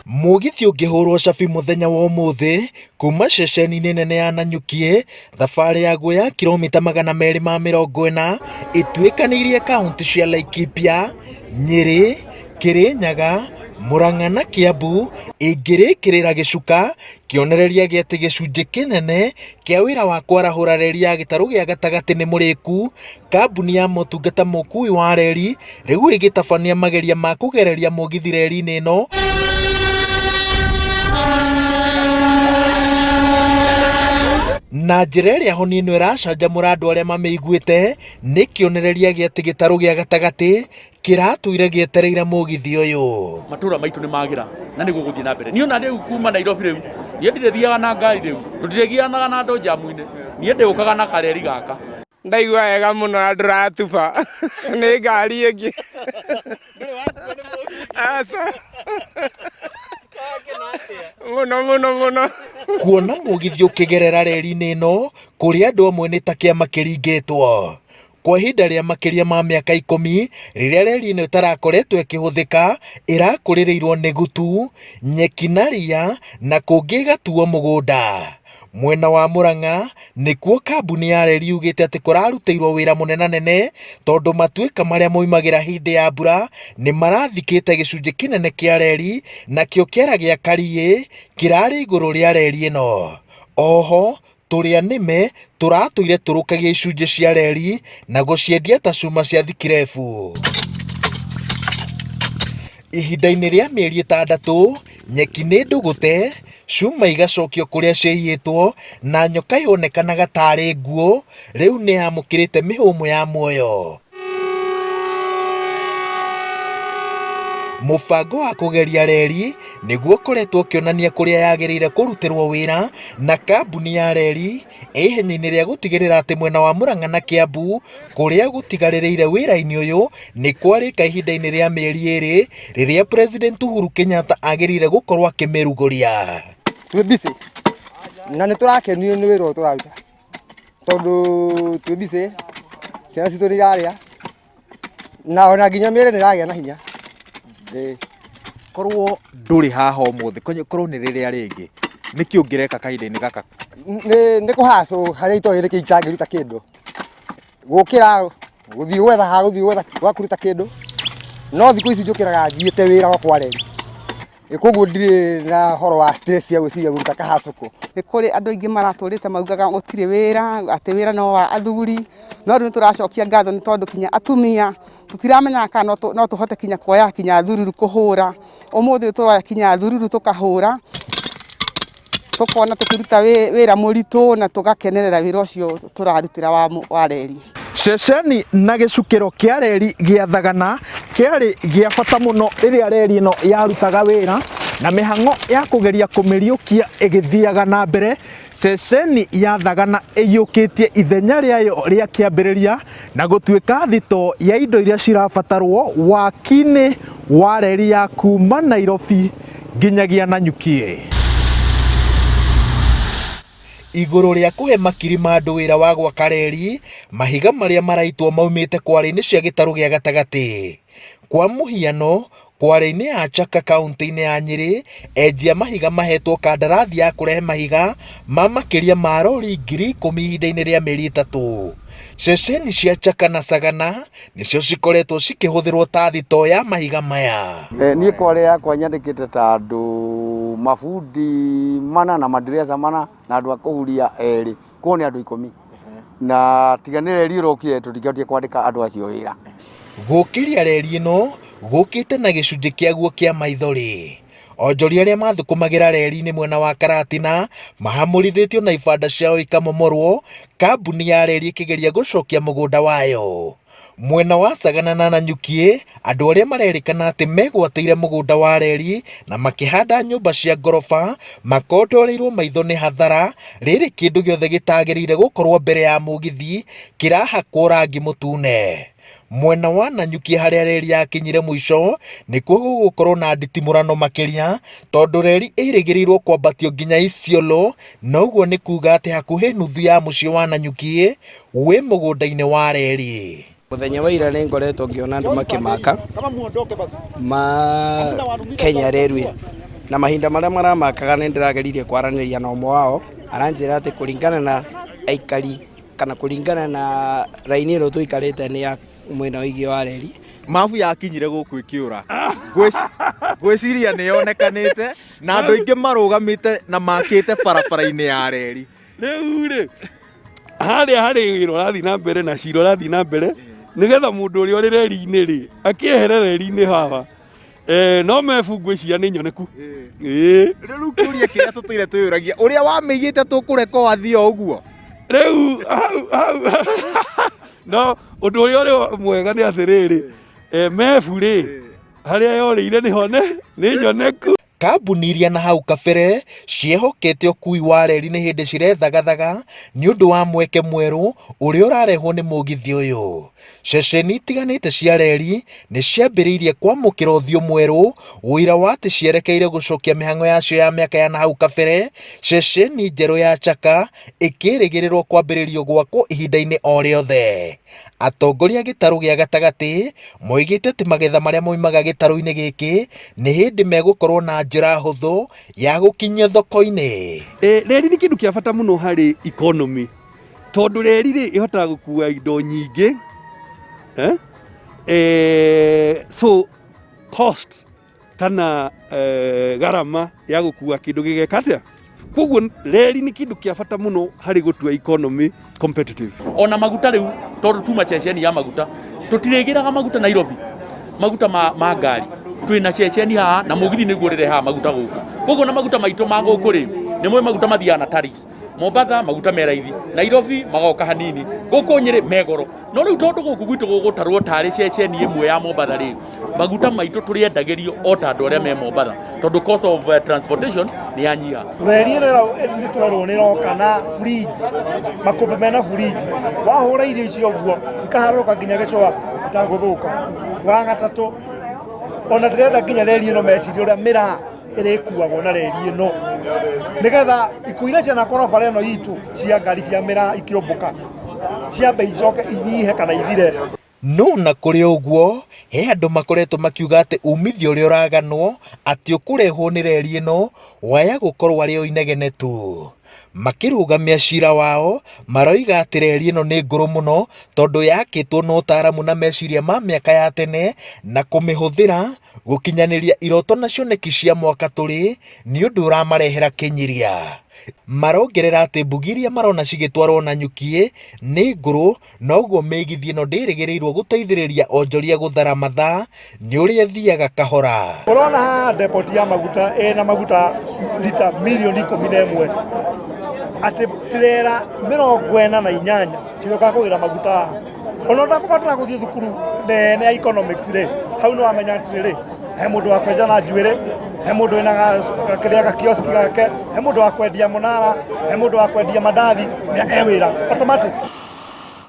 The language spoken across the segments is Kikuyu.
Mũgithi ũngĩhũrwo cabi mũthenya wa ũmũthĩ kuma ceceni-inĩ nene ya Nanyuki, thabarĩ yaguo ya kiromita 240 ĩtuĩkanĩirie kaũntĩ cia Laikipia, Nyĩrĩ, Kĩrĩnyaga, Murang'a na Kiambu ĩngĩrĩkĩrĩra gĩcuka, kĩonereria gĩa atĩ gĩcunjĩ kĩnene kĩa wĩra wa kwarahũra reri ya gĩtarũ gĩa gatagatĩ nĩ mũrĩku. Kambuni ya motungata ma ũkui wa reri rĩu ĩgĩtabania mageria ma kũgereria mũgithi reri-inĩ ĩno na njĩra ĩrĩa honi ĩno ĩracanjamũra andũ arĩa mamĩiguĩte nĩ kĩonereria gĩa atĩ gĩtarũ gĩa gatagatĩ kĩratũire gĩetereire mũgithi ũyũ. Matũra maitũ nĩ magĩra na nĩ gũgũthiĩ na mbere. Niĩ ona rĩu kuma Nairobi rĩu, niĩ ndirĩthiaga na ngari rĩu, tũtirĩgianaga na andũ njamu-inĩ, niĩ ndĩũkaga na kareri gaka. Ndaigua wega mũno na ndũratuba nĩ ngari ĩngĩ. Aca. Mũno mũno mũno. Kuona mũgithi ũkĩgerera reri-inĩ ĩno kũrĩ andũ amwe nĩ ta kĩama kĩringĩtwo. Kwa ihinda rĩa makĩria ma mĩaka 10 rĩrĩa reri ĩno ĩtarakoretwo ĩkĩhũthĩka, ĩrakũrĩrĩirwo nĩ gutu, nyeki na ria na kũngĩ ĩgatuo mũgũnda. Mwena wa Murang'a nĩkuo kambuni ya reri yugĩte atĩ kũrarutĩirwo wĩra mũnenanene tondũ matuĩka marĩa moimagĩra hĩndĩ ya mbura nĩ marathikĩte gĩcunjĩ kĩnene kĩa reri nakĩo kĩara gĩa Kariĩ kĩrarĩ igũrũ rĩa reri ĩno. Oho tũrĩa nĩme tũratũire tũrũkagia icunjĩ cia reri na gũciendia ta cuma cia thikirebu. Ihinda-inĩ rĩa mĩeri 6, nyeki nĩ ndũgũte, cuma igacokio kũrĩa ciaiyĩtwo na nyoka yonekanaga tarĩ nguũ rĩu nĩ yamũkĩrĩte mĩhũmũ ya muoyo. Mũbango wa kũgeria reri nĩguo ũkoretwo ũkĩonania kũrĩa yagĩrĩire kũrutĩrwo wĩra na kambuni ya reri ĩ ihenya-inĩ rĩa gũtigĩrĩra atĩ mwena wa Murang'a na Kiambu kũrĩa gũtigarĩrĩire wĩra-inĩ ũyũ nĩ kwarĩka ihinda-inĩ rĩa mĩeri 2 rĩrĩa President Uhuru Kenyatta agĩrĩire gũkorwo akĩmĩrugũria. Twĩ busy na nĩ tũrakenio nĩ wĩra ũyũ tũraruta tondũ twĩ busy, ciana citũ nĩ irarĩa na ona nginya mĩĩrĩ nĩ ĩragĩa na hinya. Ĩĩ. Korwo ndũrĩ haha ũmũthĩ, korwo nĩ rĩrĩa rĩngĩ, nĩkĩ ũngĩreka kahinda-inĩ gaka? Nĩ kũ hustle harĩa itoĩ nĩkĩ itangĩruta kĩndũ. Gũkĩra gũthiĩ gwetha ha gũthiĩ gwetha gwa kũruta kĩndũ, no thikũ ici njũkĩraga thiĩte wĩra wa kwa reri. Koguo ndirĩ na ũhoro wa stress ya gwĩciria kũruta ka hustle kũ. Nĩ kũrĩ andũ aingĩ maratũrĩte maugaga gũtirĩ wĩra, atĩ wĩra no wa athuri, no rĩu nĩ tũracokia ngatho nĩ tondũ kinya atumia tũtiramenyaga kana no tũhote kinya kuoya kinya thururu kũhũra, ũmũthĩ ũyũ tũroya kinya thururu tũkahũra, tũkona tũkĩruta wĩra mũritũ na tũgakenerera wĩra ũcio tũrarutĩra wa reri. Ceceni na gĩcukĩro kĩa reri gĩa Thagana kĩarĩ gĩa bata mũno rĩrĩa reri ĩno yarutaga wĩra na mĩhang'o ya kũgeria kũmĩriũkia ĩgĩthiaga na mbere. Ceceni ya Thagana ĩiyũkĩtie ithenya rĩayo rĩa kĩambĩrĩria na gũtuĩka thitoo ya indo iria cirabatarwo waki-inĩ wa reri ya kuma Nairobi nginyagia Nanyuki. Igũrũ rĩa kũhe makiri ma andũ wĩra wa gwaka reri, mahiga marĩa maraitwo maumĩte kware-inĩ cia gĩtarũ gĩa gatagatĩ. Kwa mũhiano, kware-inĩ ya Chaka kaunti-inĩ ya Nyĩrĩ, enji a mahiga mahetwo kandarathi ya kũrehe mahiga ma makĩria ma rori 10,000 ihinda-inĩ rĩa mĩeri 3. Ceceni cia Chaka na Sagana nĩcio cikoretwo cikĩhũthĩrwo ta thitoo ya mahiga maya. Niĩ kware yakwa nyandĩkĩte ta andũ mabundi 4 na mandireca 4 na andũ a kũhuria 2, koguo nĩ andũ 10. Na tiga nĩ reri ĩrokire tũtingĩahotire kwandĩka andũ acio wĩra. Gũkĩria reri ĩno gũkĩte na gĩcunjĩ kĩaguo kĩa maithori. Onjoria arĩa mathũkũmagĩra reri-inĩ mwena wa Karatina mahamũrithĩtio na ibanda ciao ikamomorwo, kambuni ya reri ĩkĩgeria gũcokia mũgũnda wayo. Mwena wa Sagana na Nanyuki, andũ arĩa marerĩkana atĩ megwatĩire mũgũnda wa reri na makĩhanda nyũmba cia ngoroba makondoreirwo maitho nĩ hathara, rĩrĩ kĩndũ gĩothe gĩtagĩrĩire gũkorwo mbere ya mũgithi kĩrahakwo rangi mũtune. Mwena wa Nanyuki harĩa reri yakinyire mũico nĩkuo gũgũkorwo na nditimũrano makĩria tondũ reri ĩrĩgĩrĩirwo kwambatio nginya Isiolo na ũguo nĩ kuga atĩ hakuhĩ nuthu ya mũciĩ wa Nanyuki wĩ mũgũnda-inĩ wa reri. Mũthenya wa ira nĩ ngoretwo ngĩona andũ makĩmaka ma Kenya Railway. Na mahinda marĩa maramakaga nĩ ndĩrageririe kwaranĩria na ũmwe wao, aranjĩra atĩ kũringana na aikari kana kũringana na raini ĩno tũikarĩte nĩ ya mwena wĩgiĩ wa reri. Mabu yakinyire gũkũ ĩkĩũra. Ngwĩciria nĩ yonekanĩte na andũ aingĩ marũgamĩte na makĩte barabara-inĩ ya reri. Rĩu rĩ, harĩa harĩ wĩra ũrathiĩ na mbere na cira ũrathiĩ na mbere nĩgetha mũndũ ũrĩa ũrĩ reri-inĩ rĩ akĩehere reri-inĩ haha. Eh, no mebu ngwĩciria nĩ nyoneku. Ĩĩ. Rĩu kĩũria kĩrĩa tũtũire twĩyũragia, ũrĩa wamĩigĩte tũkũreka o athiĩ o ũguo? Rĩu hau hau no ũndũ ũrĩa ũrĩ mwega nĩ atĩrĩrĩ, eh, mebu rĩ harĩa yorĩire nĩho nĩ nyoneku. Kambuni iria na hau kabere ciehokete ũkui wa reri nĩ hĩndĩ cirethagathaga nĩ ũndũ wa mweke mwerũ ũrĩa ũrarehwo nĩ mũgithi ũyũ. Ceceni itiganĩte cia reri nĩ ciambĩrĩirie kwamũkĩra ũthiũ mwerũ, ũira wa atĩ cierekeire gũcokia mĩhang'o yacio ya mĩaka ya na hau kabere, ceceni njerũ ya Chaka ĩkĩrĩgĩrĩrwo kwambĩrĩrio gwakwo ihinda-inĩ o rĩothe. Atongoria a gĩtarũ gĩa gatagatĩ moigĩte atĩ magetha marĩa moimaga gĩtarũ-inĩ gĩkĩ nĩ hĩndĩ megũkorwo na njĩra hũthũ ya gũkinyio thoko-inĩ. Reri nĩ kĩndũ kĩa bata mũno harĩ economy tondũ reri rĩ ĩhotaga gũkua indo nyingĩ eh? Eh, so cost kana eh, gharama ya gũkua kĩndũ gĩgeka atĩa koguo reri nĩ kĩndũ kĩa bata mũno harĩ gũtua economy competitive. Ona maguta rĩu tondũ tuma ceceni ya maguta tũtirĩgĩraga maguta Nairobi maguta ma, ma ngari twĩna ceceni haha na mũgithi nĩguo ũrĩrehaga maguta gũkũ koguo na maguta maitũ ma gũkũ rĩ nĩ mũĩ maguta mathiaga na tariffs Mombatha maguta me raithi Nairobi magoka hanini gũkũ Nyĩrĩ me goro no rĩu tondũ gũkũ gwitũ gũgũtarwo tarĩ ceceni ĩmwe ya Mombatha rĩ maguta maitũ tũrĩendagĩrio o ta andũ arĩa me Mombatha tondũ cost of transportation nĩ yanyiha. Reri ĩno nĩ twerwo nĩ ĩroka na fridge, makũmbĩ mena fridge, wahũra irio icio ũguo ikaharũrũka nginya gĩcũa itagũthũka. Wa gatatũ, ona ndĩrenda nginya reri ĩno mecirie ũrĩa mĩraa ĩrĩkuagwo na reri ĩno nĩgetha ikuũ iria cianakorwo bara ĩno itũ cia ngari cia mĩraa ikĩũmbũka ciambe icoke inyihe kana ithire. No na kũrĩ ũguo, he andũ makoretwo makiuga atĩ umithio ũrĩa ũraganwo atĩ ũkũrehwo nĩ reri ĩno waya gũkorwo arĩ o inegene tu. Makĩrũgamia cira wao, maroiga atĩ reri ĩno nĩ ngũrũ mũno tondũ yakĩtwo na ũtaaramu na meciria ma mĩaka ya tene na kũmĩhũthĩra gũkinyanĩria iroto na cioneki cia mwaka tũrĩ nĩ ũndũ ũramarehera kĩnyiria. Marongerera atĩ mbugi iria marona cigĩtwarwo Nanyuki nĩ ngũrũ na ũguo mĩgithi ĩno ndĩrĩgĩrĩirwo gũteithĩrĩria onjoria gũthara mathaa nĩ ũrĩa ĩthiaga kahora. Ũrona haha depot ya maguta ĩna maguta lita mirioni 11 atĩ tirera 48 ciroka kũgĩra maguta haha. Ona ũtakũbatara gũthiĩ thukuru nene ya economics rĩ, hau nĩ wamenya atĩrĩrĩ, he mũndũ wa kwenja na njuĩrĩ, he mũndũ wĩna kĩrĩa gakioski gake, he mũndũ wa kwendia mũnara, he mũndũ wa kwendia mandathi, na e wĩra automatic.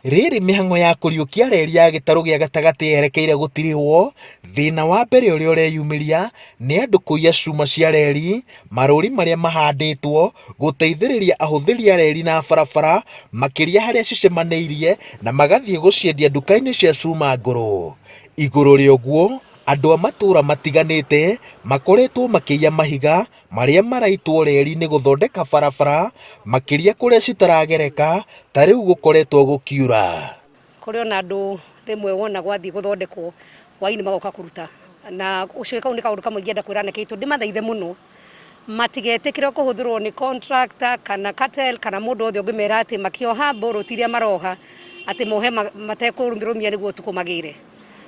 Rĩrĩ mĩhang'o ya kũriũkia reri ya gĩtarũ gĩa gatagatĩ yerekeire gũtirihwo, thĩna wa mbere ũrĩa ũreyumĩria nĩ andũ kũiya cuma cia reri, marũri marĩa mahandĩtwo gũteithĩrĩria ahũthĩri a reri na barabara makĩria harĩa cicemanĩirie na magathiĩ gũciendia nduka-inĩ cia cuma ngũrũ. Igũrũ rĩa ũguo, andũ a matũũra matiganĩte makoretwo makĩiya mahiga marĩa maraitwo reri-inĩ gũthondeka barabara makĩria kũrĩa citaragereka ta rĩu gũkoretwo gũkiura. Kũrĩ ona andũ rĩmwe wona gwathiĩ gũthondekwo hwainĩ magoka kũruta na ũcio kau nĩ kaũndũ kamwe ingĩenda kwĩra anake aitũ ndĩmathaithe mũno matigetĩkĩre kũhũthĩrwo nĩ contractor kana cartel kana mũndũ wothe ũngĩmera atĩ makĩoha mbũrũti iria maroha atĩ mohe matekũrũmia nĩguo ũtukũ magĩre.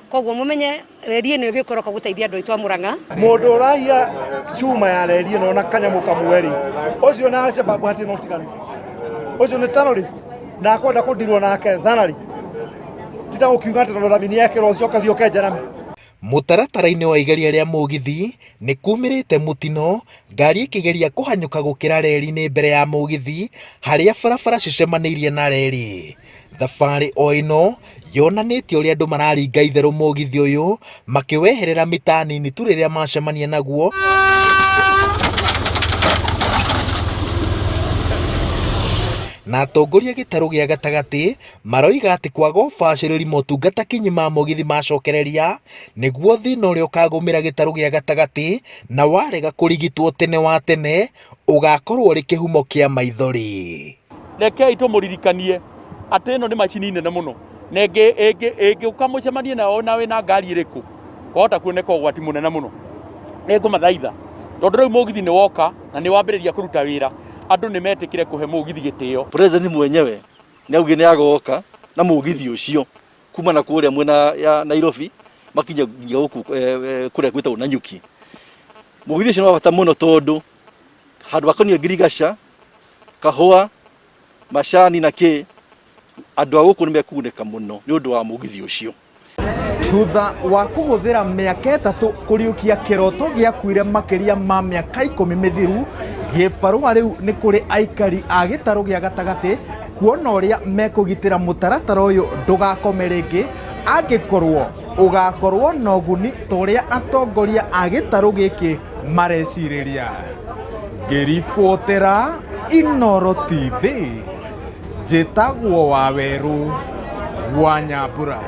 Koguo mũmenye reri ĩno ĩgĩkorwo gũteithia andũ aitũ a Murang'a. Mũndũ ũraiya cuma ya reri ĩno na kanyamũ kamwe rĩ, ũcio na Al-Shabaab hatirĩ na ũtiganu. Ũcio nĩ terrorist na akwenda kũndirwo nake tharari. Tinda gũkiuga atĩ tondũ rami nĩ yekĩrwo ũcoke ũthiĩ ũkenje rami. Mũtaratara-inĩ wa igeria rĩa mũgithi nĩ kumĩrĩte mũtino ngari ĩkĩgeria kũhanyũka gũkĩra reri-inĩ mbere ya mũgithi harĩa barabara cicemanĩirie na reri. Thabarĩ o ĩno yonanĩtie ũrĩa andũ mararinga itherũ mũgithi ũyũ makĩweherera mita nini tu rĩrĩa macemania naguo Na atongoria gĩtarũ gĩa gatagatĩ maroiga atĩ kwaga ũbacĩrĩri motungata kinyi ma mũgithi macokereria nĩguo thĩna ũrĩa ũkagũmĩra gĩtarũ gĩa gatagatĩ na warega kũrigitwo tene wa tene ũgakorwo ũrĩ kĩhumo kĩa maithori. Rekei tũmũririkanie atĩ ĩno nĩ macini nene mũno na ĩngĩũka mũcemanie nayo na wĩna ngari ĩrĩkũ wahota kuoneka ũgwati mũnene mũno. Nĩ ngũmathaitha tondũ rĩu mũgithi nĩ woka na nĩ wambĩrĩria kũruta wĩra, andũ nĩ metĩkĩre kũhe mũgithi gĩtĩo. President mwenyewe nĩ augire nĩ agoka na mũgithi ũcio kuma na kũrĩa mwena ya Nairobi makinye nginya gũkũ kũrĩa gwĩtagwo Nanyuki. Mũgithi ũcio nĩ wa bata mũno tondũ handũ ha kũnyua ngirigaca, kahũa, macani na kĩ, andũ a gũkũ nĩ mekũgunĩka mũno nĩ ũndũ wa mũgithi ũcio. Thutha wa kũhũthĩra mĩaka ĩtatũ kũriũkia kĩroto gĩakuire makĩria ma mĩaka ikũmi mĩthiru, gĩbarũa rĩu nĩ kũrĩ aikari a gĩtarũ gĩa gatagatĩ kuona ũrĩa mekũgitĩra mũtaratara ũyũ ndũgakome rĩngĩ angĩkorwo ũgakorwo na ũguni ta ũrĩa atongoria a gĩtarũ gĩkĩ marecirĩria. Ngĩribotera Inooro TV, njĩtagwo Wawerũ wa Nyambura.